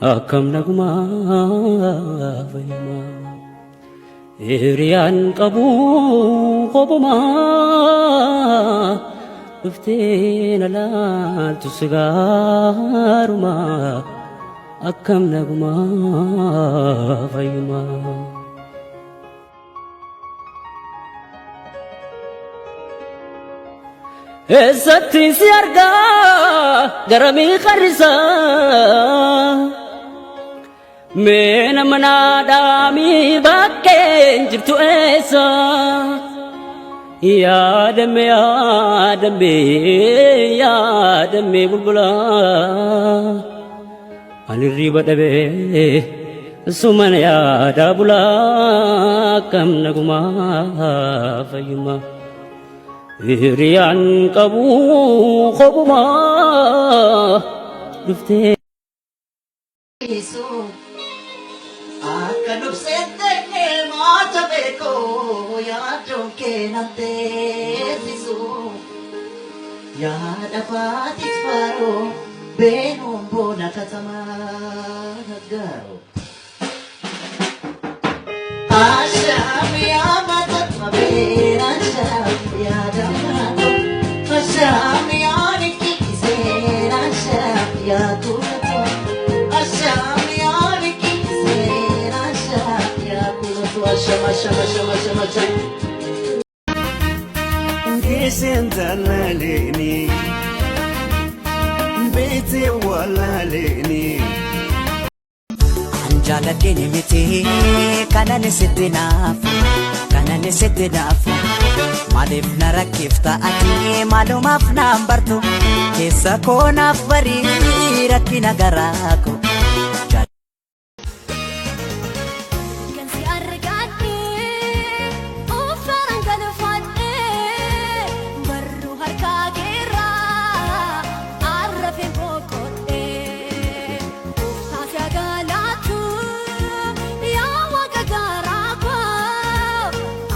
Akkam nagumaa fayyumaa. Hiriyaan qabu kophumaa dhuftee na laaltu si gaarumaa akkam nagumaa fayyumaa. Eessatti si argaa garamii qarrisaa mee nama naa dhaamii bakkeen jirtu eessa yaadame yaadame yaadame bulbulaa ani riba dhabee suman yaada bulaa akkam nagumaa fayyumaa. Hiriyaan qabu kophumaa dhuftee. Akka nubseen teenyee maata beekoo yaaddoon kee nan teessisu. Yaada faatis faaroo beenuun boona katamaa gaggaaru. Ashaam yaa mata mabeen ashaam yaa dammaatu ashaam yaa nikkiseen ashaam yaa kulatu ashaam yaa nikkiseen ashaam yaa kulatu ashaam ashaam ashaam ashaam ashaam. Geeseen tallaleeni beetee wallaleeni. An jaaladheen miti kanan sitti naafu kanan sitti naafu maaliif na rakkifta ati maalumaaf naan bartu keessa koo naaf barii rakkina garaa koo. Kan si argadhee uffatan galfadhee barruu harkaa keerraa arrafeen boqodhee gooftaa si galaatu yaa waaqa garaa koo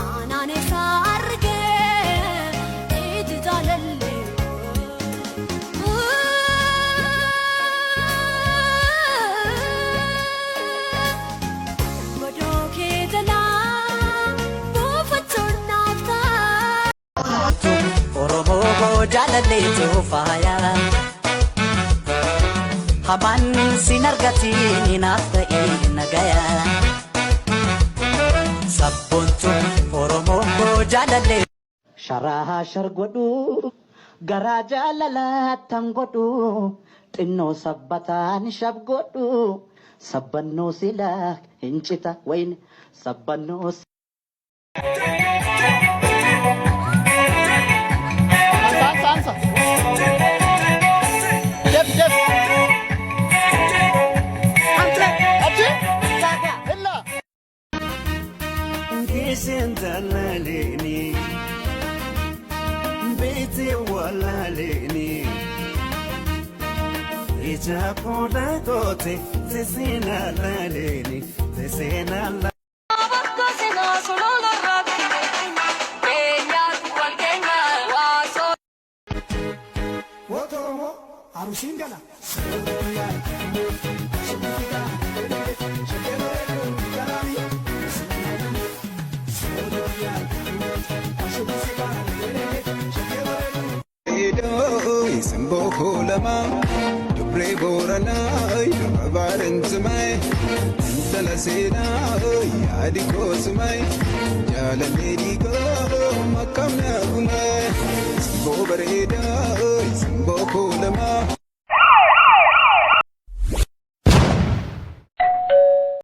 aanaan isa argee iji jaalallee. Godoo kee jalaa buufachuun naaf ta'a. Oromoo koo jaalalleetu faaya. Hamaan sin argatiin naaf ta'e nagaya. Sabboontu Oromoo koo jaalallee. Sharaa shar godhu garaa jaalalaattan godhu xinnoo sabbataan shab godhu sabbannoo silaa hin cita wayne sabbannoo. Ansa, ansa, ansa. Def, def. Achi. Illa. Geeseen tallaleeni beetee wallaleeni. Ija koodha goote teessina laleeni teessina laleeni. Woto Oromoo Arusiin gala. Simboo koolamaa dubree booranaa durba baarentumee intala seenaa yaadi koosumee jaalallee dhiigoo makkamna gumee simboo bareedaa.